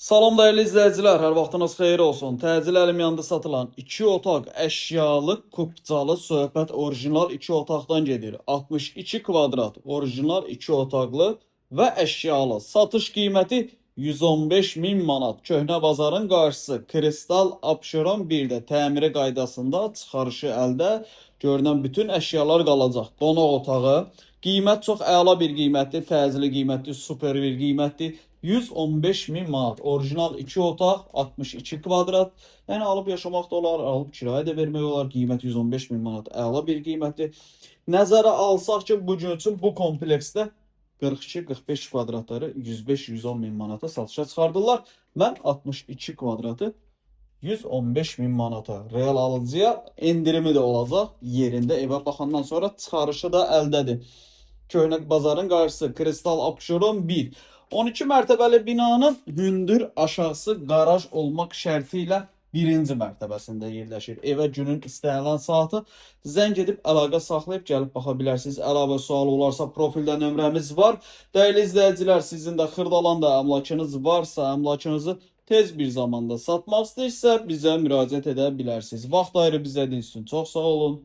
Salam dəyərli izləyicilər, hər vaxtınız xeyir olsun. Təcil əlimyanında satılan 2 otaq əşyalı, kupçalı söhbət orijinal 2 otaqdan gedir. 62 kvadrat orijinal 2 otaqlı və əşyalı. Satış qiyməti 115 min manat. Köhnə bazarın qarşısı Kristal Abşeron 1-də təmiri qaydasında, çıxarışı əldə. Görünən bütün əşyalar qalacaq. Qonaq otağı. Qiymət çox əla bir qiymətdir, təcili qiymətdir, super bir qiymətdir. 115 min manat. Orijinal 2 otaq, 62 kvadrat. Yəni alıb yaşamaq da olar, alıb kirayə də vermək olar. Qiymət 115 min manat. Əla bir qiymətdir. Nəzərə alsaq ki, bu gün üçün bu kompleksdə 42-45 kvadratları 105-110 min manata satışa çıxardırlar. Mən 62 kvadratı 115 min manata real alıcıya endirimi də olacaq. Yerində evə baxandan sonra çıxarışı da əldədir. Köhnə bazarın qarşısı Kristal Abşeron 1. 12 mərtəbəli binanın hündür aşağısı qaraj olmaq şərti ilə birinci mərtəbəsində yerləşir. Evə günün istənilən saatı zəng edib əlaqə saxlayıb gəlib baxa bilərsiniz. Əlavə sual olarsa profildə nömrəmiz var. Dəyərli izləyicilər, sizin də Xırdalanda əmlakınız varsa, əmlakınızı tez bir zamanda satmaq istəyirsə bizə müraciət edə bilərsiniz. Vaxt ayırıb izlədiyiniz üçün çox sağ olun.